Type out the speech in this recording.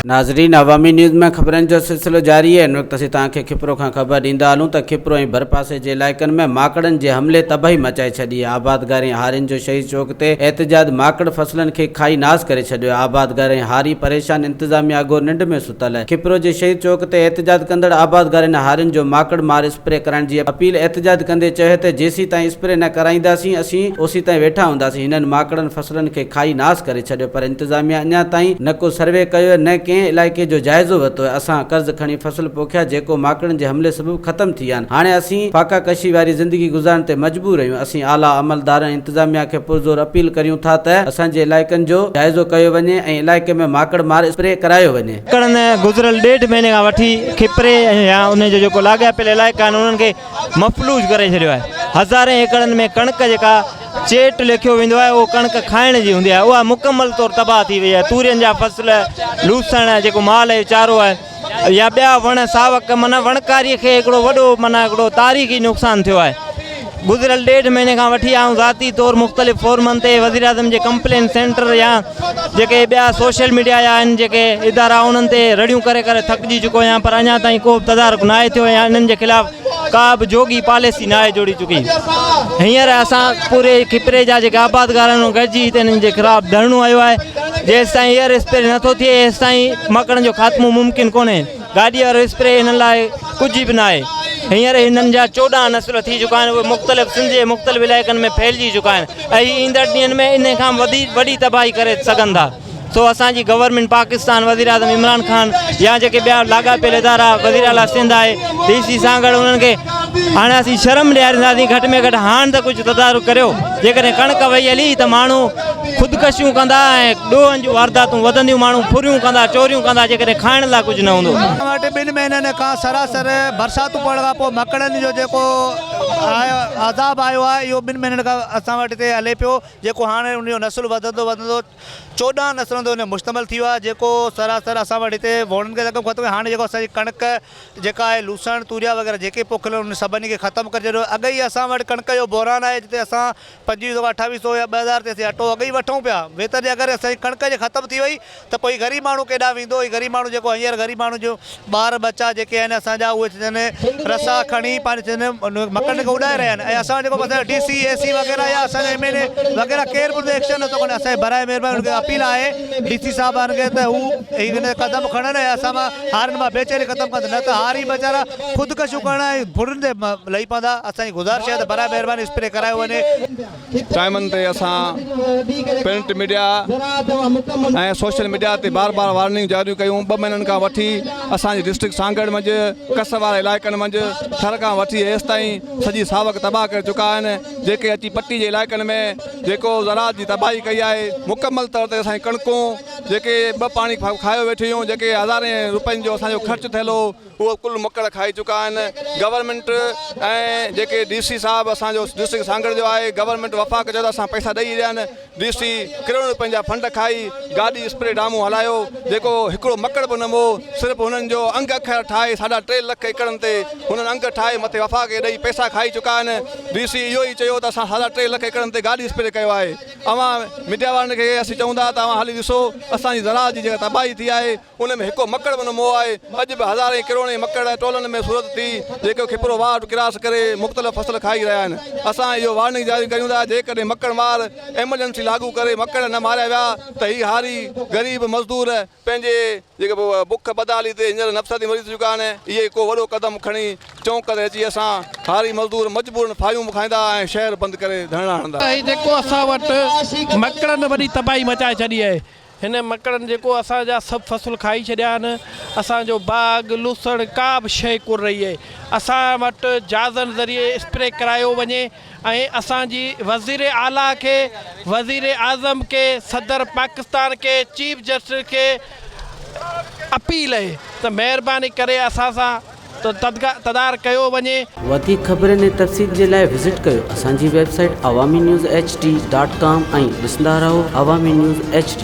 ناظرين عوامي نيوز ۾ خبرن جو سلسلو جاري آهي هن وقت اسين توهان کي کپرو کان خبر ڏيندا هلون ته کپرو ۽ ڀرپاسي جي علائقن ۾ ماڪڙن جي حملي تباهي مچائي ڇڏي آهي آبادگار ۽ هارين جو شهيد چوڪ تي احتجاج ماڪڙ فصلن کي کائي ناس ڪري ڇڏيو آهي آبادگار ۽ هاري پريشان انتظاميا اگهور ننڊ ۾ ستل آهي کپرو جي شهيد چوڪ تي احتجاج ڪندڙ آبادگارن ۽ هارين جو ماڪڙ مار اسپري ڪرائڻ جي اپيل احتجاج ڪندي چيو ته جيسيتائين اسپري نه ڪرائينداسين اسين اوسيتائين ويٺا هونداسين هنن ماڪڙن فصلن کي کائي ناس ڪري ڇڏيو پر انتظاميا اڃا تائين نه ڪو سروي ڪيو آهي نه ڪنهن علائقي جو جائزو ورتو آهي اسان قرض کڻي فصل پوکيا جيڪو ماڪڙن جي حملي سبب ختم ٿي ويا آهن هاڻي اسين فاقا ڪشي واري زندگي گذارڻ تي مجبور آهيون اسين اعليٰ عملدارن ۽ انتظاميا کي پرزور اپيل ڪريون ٿا ته اسان جي علائقن جو جائزو ڪيو وڃي ۽ علائقي ۾ ماڪڙ مار اسپري ڪرايو وڃي. ماڪڙن گذريل ڏيڍ مهيني کان وٺي کپري يا ان جو جيڪو لاڳاپيل علائقا آهن انهن کي مفلوج ڪري ڇڏيو آهي هزارين ايڪڙن ۾ ڪڻڪ جيڪا چيٽ ليکيو ويندو آهي اهو ڪڻڪ کائڻ جي هوندي آهي اها مڪمل طور تباهه ٿي وئي آهي تورين جا فصل لوسڻ جيڪو مال جو چارو آهي يا ٻيا وڻ ساوڪ معنيٰ وڻڪاري کي هڪڙو وڏو معنيٰ هڪڙو تاريخي نقصان ٿيو آهي گذريل ڏيڍ مهيني کان وٺي آئون ذاتي طور مختلف فورمن تي وزيراعظم جي ڪمپلين سينٽر يا جيڪي ٻيا سوشل ميڊيا جا آهن جيڪي ادارا انهن تي رڙيون ڪري ڪري ٿڪجي چڪو آهيان پر اڃا تائين ڪو به تدارڪ ناهي ٿيو يا انهن جي خلاف ڪا به جوڳي پاليسي ناهي جوڙي چڪي. هينئر اسان پوري کپري جا جيڪي آبادگار آهن اهي گڏجي هتي انهن جي خلاف ڌرڻو هنيو آهي. جيستائين ايئر اسپري نٿو ٿئي ايستائين مڪڙن جو خاتمو ممڪن ڪونهي. گاڏي وارو اسپري هنن لاء ڪجهه به ناهي. هينئر هنن جا 14 نسل ٿي چڪا آهن اهي مختلف سنڌ جي مختلف علائقن ۾ ڦهلجي چڪا آهن ۽ ايندڙ ڏينهن ۾ انهي کان وڌيڪ وڏي تباهي ڪري سگهن ٿا. سو اسان جي گورنمينٽ پاڪستان وزيراعظم عمران خان يا جيڪي ٻيا لاڳاپيل ادارا وزير اعليٰ سنڌ آهي ڊي سي سانگهڙ انهن کي هاڻي اسين شرم ڏيارينداسين گهٽ ۾ گهٽ هاڻ ته ڪجهه تدارڪ ڪريو جيڪڏهن ڪڻڪ وئي هلي ته ماڻهو خودڪشيون ڪندا ۽ ڏوهن جون وارداتون وڌنديون ماڻهو ڦريون ڪندا چوريون ڪندا جيڪڏهن کائڻ لاء ڪجهه نه هوندو. اسان وٽ ٻن مهينن کان سراسر برساتون پوڻ کان پوء مڪڙن جو جيڪو عذاب آيو آهي اهو ٻن مهينن کان اسان وٽ هتي هلي پيو جيڪو هاڻي ان جو نسل وڌندو وڌندو 14 نسلن تي ان مشتمل ٿي ويو آهي جيڪو سراسر اسان وٽ هتي ووڙن کي رقم ختم هاڻي جيڪو اسان جي ڪڻڪ جيڪا آهي لوسڻ توريا وغيره جيڪي پوکيل آهن ان سڀني کي ختم ڪري ڇڏيو اڳ ئي اسان وٽ ڪڻڪ جو بحران آهي جتي اسان 25 سو کان 28 سو يا 2000 تي اسين اٽو اڳ ئي وٺون پيا ويتر جي اگر اسان جي ڪڻڪ جي ختم ٿي وئي ته پوء هي غريب ماڻهو ڪيڏانهن ويندو؟ هي غريب ماڻهو جيڪو هينئر غريب ماڻهو جو ٻار ٻچا جيڪي آهن اسان جا اهي چون رسا کڻي پنهنجي چون مڪڙن کي اڏائي رهيا آهن ۽ اسان جيڪو اسان جو ڊي سي اي سي وغيره يا اسان جو ايم اين اي وغيره ڪير به ان تي ايڪشن نٿو کڻي اسان جي براء مهرباني ان کي اپيل آهي ڊي سي صاحبان کي ته هو هي ان تي قدم کڻن ۽ اسان مان هارين مان بيچيني ختم ڪن نه ته هاري ويچارا خودڪشيون ڪرڻ ۽ ڦرن تي لهي پوندا اسان جي گذارش آهي ته براء مهرباني اسپري ڪرايو وڃي. ٽائيمن تي اسان پرنٽ ميڊيا ۽ سوشل ميڊيا تي بار بار وارننگ جاري ڪيون ٻه مهينن کان وٺي اسان جي ڊسٽرڪٽ سانگهڙ منجهه ڪس واري علائقن منجهه ٿر کان وٺي هيستائين سڄي ساوڪ تباهه ڪري چڪا آهن جيڪي اچي پٽي جي علائقن ۾ جيڪو زراعت جي تباهي ڪئي آهي مڪمل طور تي اسان جي ڪڻڪون جيڪي ٻه پاڻي کايو ويٺيون هيون جيڪي هزارين روپين جو اسان جو خرچ ٿيل هو اهو ڪل مڪڙ کائي چڪا آهن گورنمينٽ ۽ جيڪي ڊي سي صاحب اسان جو ڊسٽرڪٽ سانگهڙ جو آهي گورنمينٽ وفاق چيو ته اسان پئسا ڏئي رهيا آهن ڊي سي ڪروڙين روپين جا فنڊ کائي گاڏي اسپري ڊامون هلايو جيڪو هڪڙو مڪڙ به نه مئو صرف هنن جو انگ اکر ٺاهي ساڍا ٽي لک ايڪڙن تي هنن انگ ٺاهي مٿي وفاق کي ڏئي پئسا کائي چڪا آهن ڊي سي اهو ئي چيو ته اسان ساڍا ٽي لک ايڪڙن تي گاڏي اسپري ڪيو آهي اوهان ميڊيا وارن کي اسين چئون ٿا ته اوهان هلي ڏسو اسان جي زراعت جي جيڪا تباهي ٿي آهي ان ۾ هڪو مڪڙ به نه مئو آهي. اڄ به هزارين ڪروڙين مڪڙ ٽولن ۾ صورت ٿي جيڪو کپرو واهه ڪراس ڪري مختلف فصل کائي رهيا آهن. اسان اهو وارننگ جاري ڪريون ٿا جيڪڏهن مڪڙ مار ايمرجنسي لاڳو ڪري مڪڙ نه ماريا ويا ته هي هاري غريب مزدور پنهنجي جيڪي بک بدحالي تي هينئر نفسياتي مريض ٿي چڪا آهن اهي ڪو وڏو قدم کڻي چونڪ تي اچي اسان هاري مزدور مجبورن ڦاهيون به کائيندا ۽ شهر بند ڪري ڌرڻا هڻندا. هي جيڪو اسان وٽ مڪڙن وڏي تباهي مچائي ڇڏي آهي. هن مڪڙن جيڪو اسان جا سڀ فصل کائي ڇڏيا آهن، اسان جو باغ، لوسڻ ڪا به شيء ڪونه رهي آهي. اسان وٽ جهازن ذريعي اسپري ڪرايو وڃي ۽ اسان جي وزير اعليٰ کي، وزير اعظم کي، صدر پاڪستان کي، چيف جسٽس کي اپيل اهي ته مهرباني ڪري اسان سان تدارڪ ڪيو وڃي. وڌيڪ خبرن ۽ تفصيل جي لاء وزٽ ڪيو اسان جي website Awami news H D dot com ۽ ڏسندا رهو عوامي نيوز ايڇ ڊي.